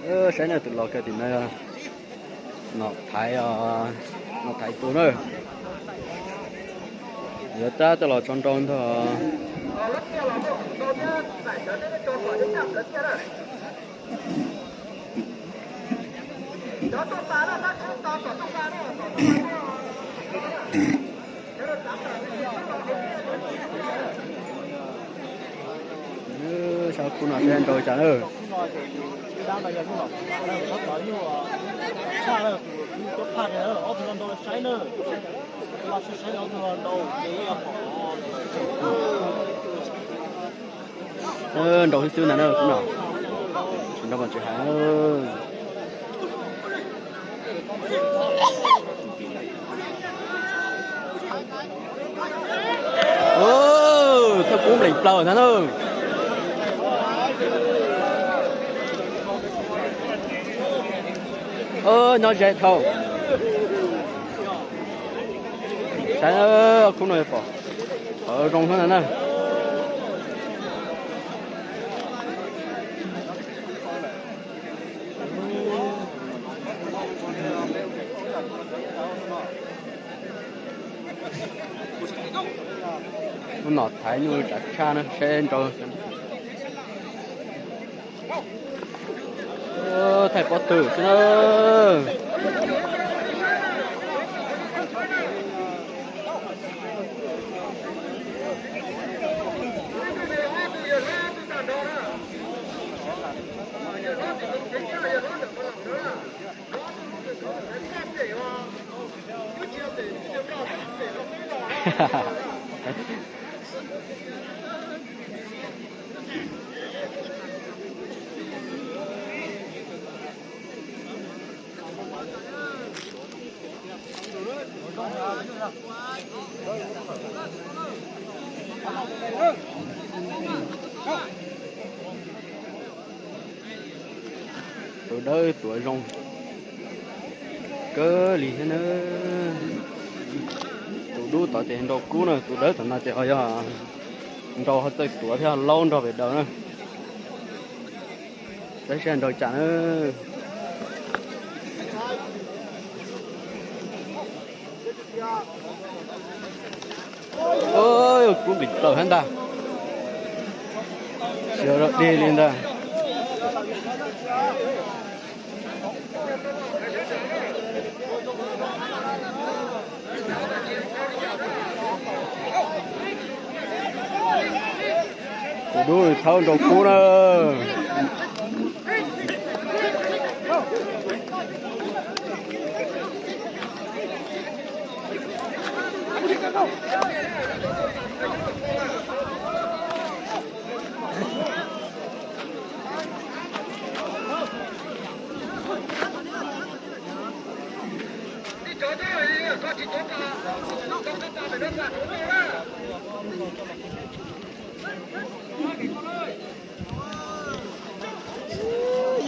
Saib na, tus los kiag tim no, nom thaiv, nom thaiv tus na. Yuav rab coj los tso nrau ntag. Sab khub no seb nrau cas na. Nrau xwb xwb ntag na, khub no tsis nrau mas tsis hais. Thawj kub nplees plaws ntag na. Nyob ze dhau. Saib khub no pom, pom zoo xwb ntag na. Ub, nom thaiv nyuj tsav tshaj na, saib nrau. Thaij pob tw xwb na. Tus dawb tuav zoo kawg li thiab na. Tus dub tod ces nrau kub na, tus dawb tom no ces ho yog nrau ho txawj tuav thiab laub nrog pem daws na. Saib seb nrau cas na. Kub npis plaws thiab ntag. Siav rau dig li ntag. Tus dub thaub nrau kub na.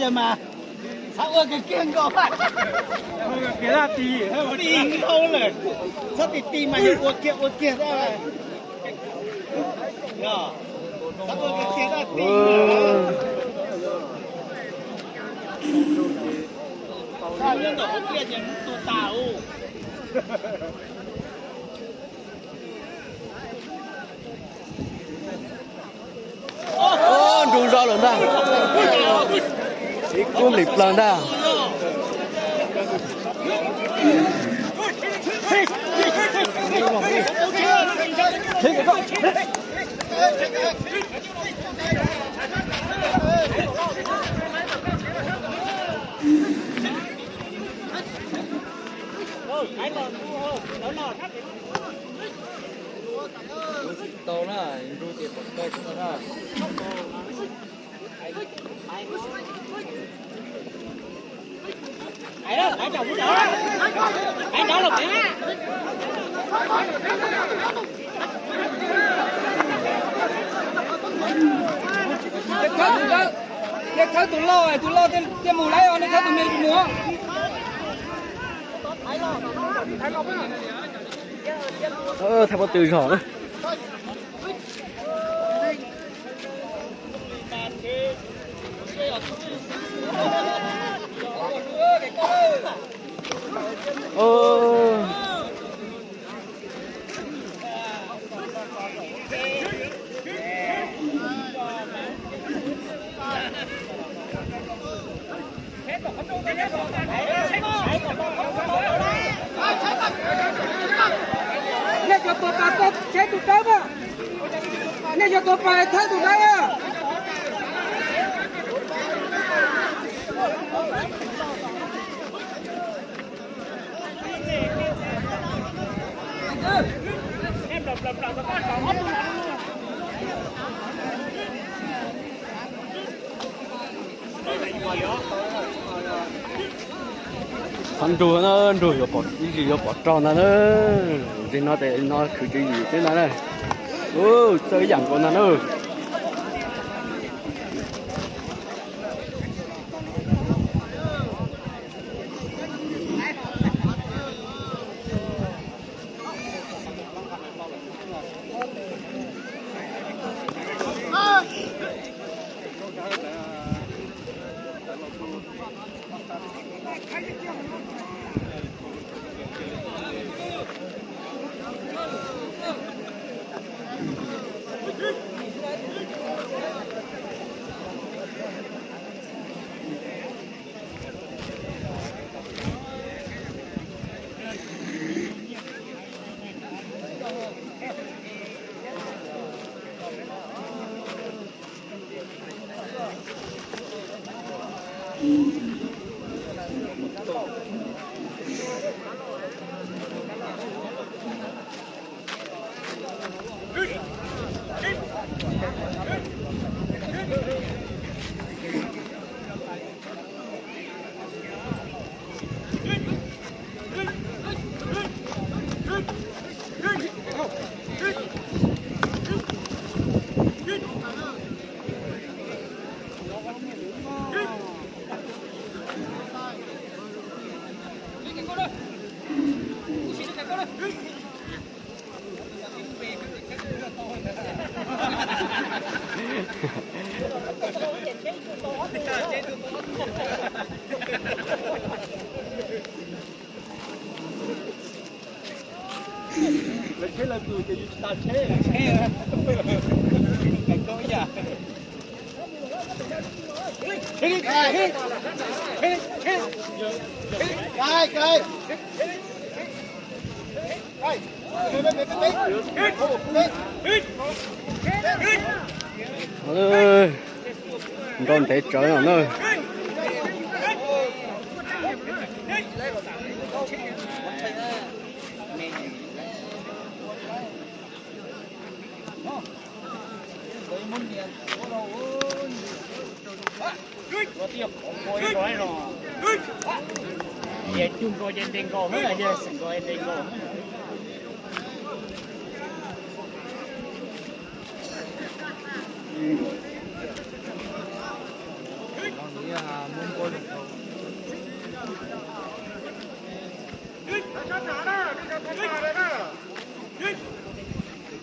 Yog mas, xav ua kiag kiag nkaus, ti dhau lawm, txhob ti ti mas yog ua kiag ua kiag. Xav ua kiag kiag ti. Nyob ntawm hauv pliaj ces mus tu tas ub. Nrau zog lawm ntag. Ib kub npis plaws ntag. Tsis tau na, nrau ces pom tau xwb na. Nej thawb tus loj, tus loj thiaj mus laib os, nej thawb tus me mus. Thawb pob tw zog na. Oj. Nej cov tua pas tsheb tus dawb na. Nej cov tua pas tsheb tus dawb na. Qhov nrug na, nrug yuav pom, ib yim yuav pom rog ntag na. Ntawm no tes no khwv tswv yim xwb ntag na. Ub, txawj ib yam nkaus ntag na. Lawv tsheb lawv tus ces yus tsis tas tsheb. Nrau ntev tsawv no na.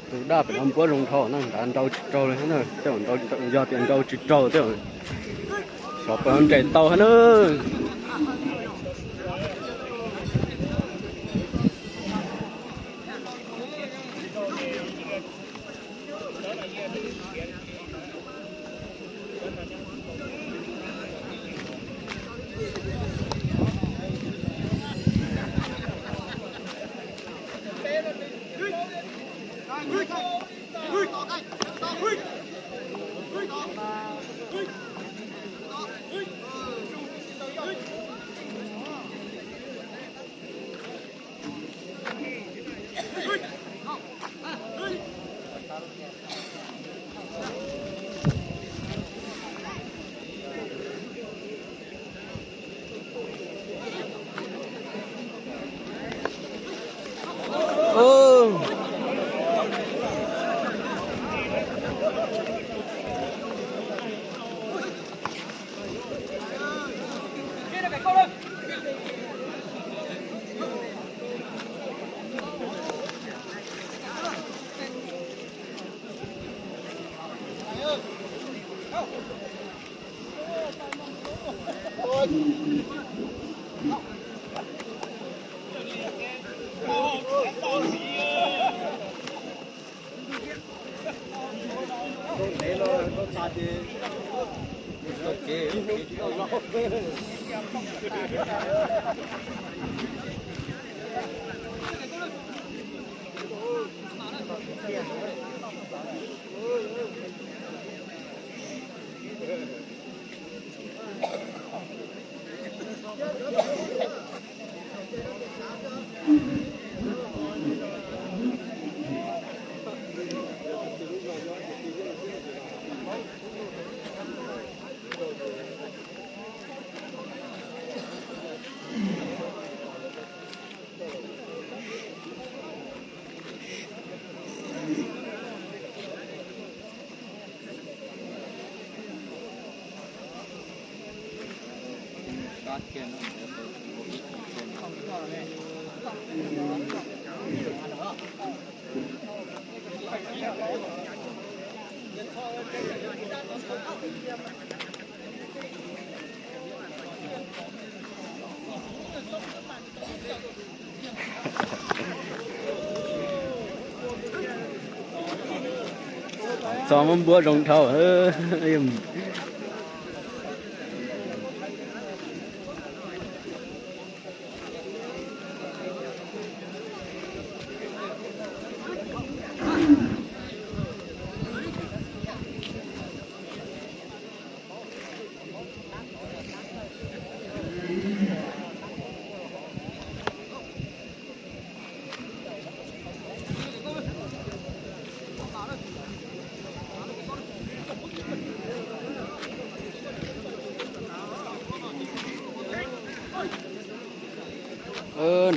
Tus daj pem no npuab zoo dhau na, nrad nrau tsis raug li na, tej zaum yog tias nrau tsis raug tej zaum xyov puas nres tau thiab na. Txo muab npuab zoo dhau.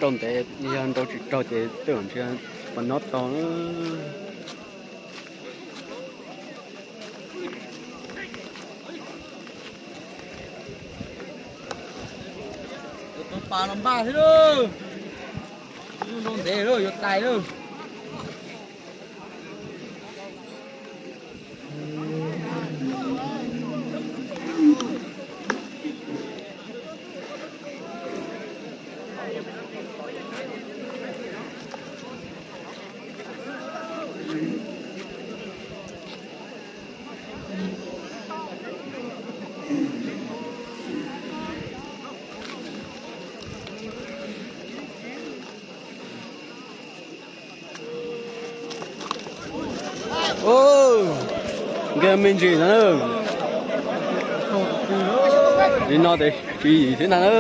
Nrau ntev, yog nrau tsis raug ces tej zaum ntshe pas nyob tau na. Yuav tau pas los npaj thiab lauj. Nrau ntev lauj, yuav tais lauj. Nkag me ntsis ntag na. Li no ces tswv yim thiab ntag na.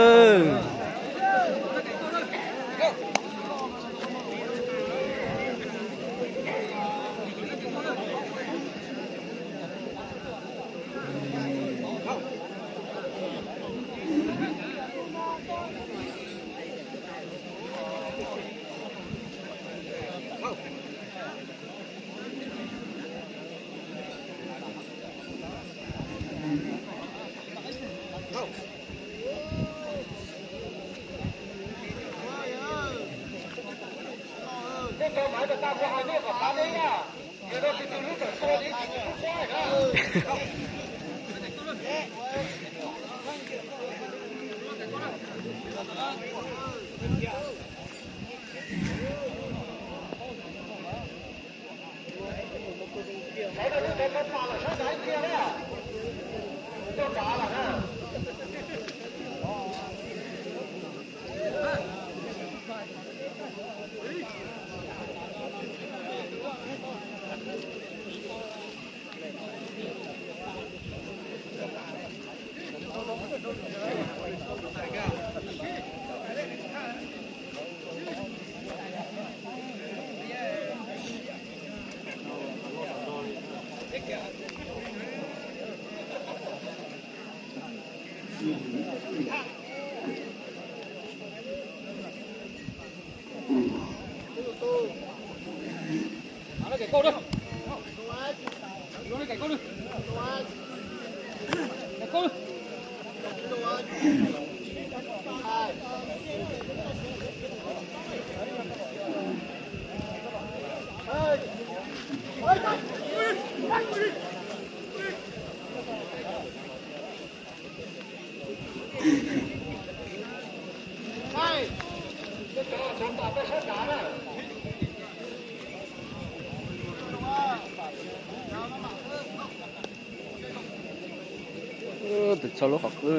Tus txog lub qhov qwb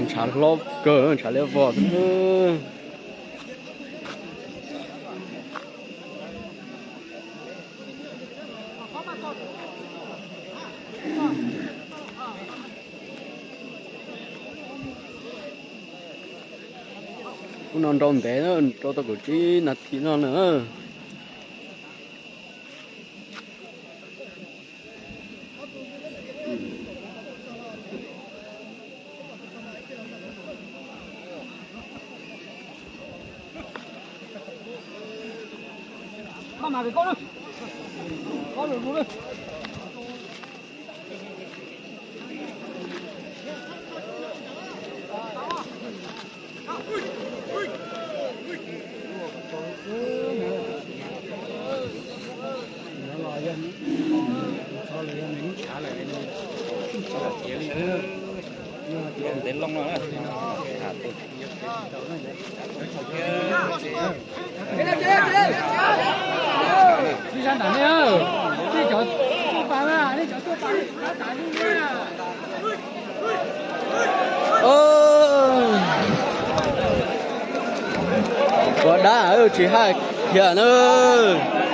ntshav hlob kawg, ntshav liab vog xwb. Ub, no nrau ntev na, rau tau kaum tsib nas this no na. Ua dab tsis haj thiab na.